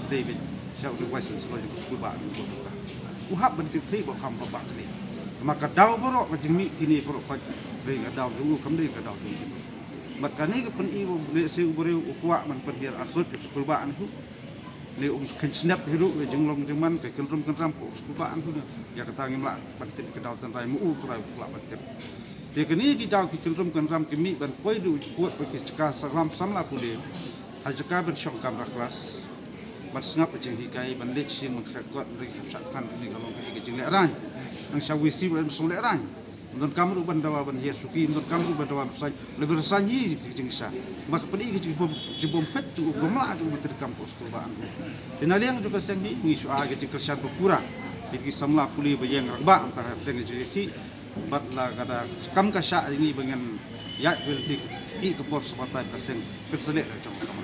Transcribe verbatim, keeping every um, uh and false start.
Dei bad sha u Vice Chancellor jong ka skulbah, u hap ban kynthei ba kham ba bak ne. Ma ka daw baroh ka jingmih kine baroh ka dei ka daw jong u, kam dei ka daw jong u. Bad kane ka pyni u ne se u briew u kwah ban pynhiar arsut ka skulbah anhu. Ne um khein snap hi ruh ka jinglong jingman ka kynrum kynram ka skulbah anhu ne. Ïa kata ngim lah ban tip ka daw tynrai ma u trai u lah ban tip. Te kine ki daw ki kynrum kynram ki mih ban poi ruh u kut ba ki jaka salam samla pule. Ha jaka ban shong kamra klas ban sngap ka jinghikai, ban leit sha ïing ban khreh kot, ban ring kham shah khan, kane ka long ka jinglehrain. Nang sha wisi ban shu lehrain. Ym donkam ruh ban dawa ban hiar shuki, ym donkam ruh ban dawa ban sain, lada ban sain hi ka jingshisha. Bad ka pyni ka jingbym, jingbym fit jong u, bym lah jong u ban treikam ka skulbah anhu. Te na liang jong ka seng hi ngi shu ai ka jingkyrshan ba pura ïa ki samla pule ba ïeng rangbah, mynta ha pdeng ka jingïakhih. Bad la ka da kam ka shah ïa ngi ba ngan ïaid bad lynti ïa ka por sha batai ka seng, kan sa leh da jong ka kam.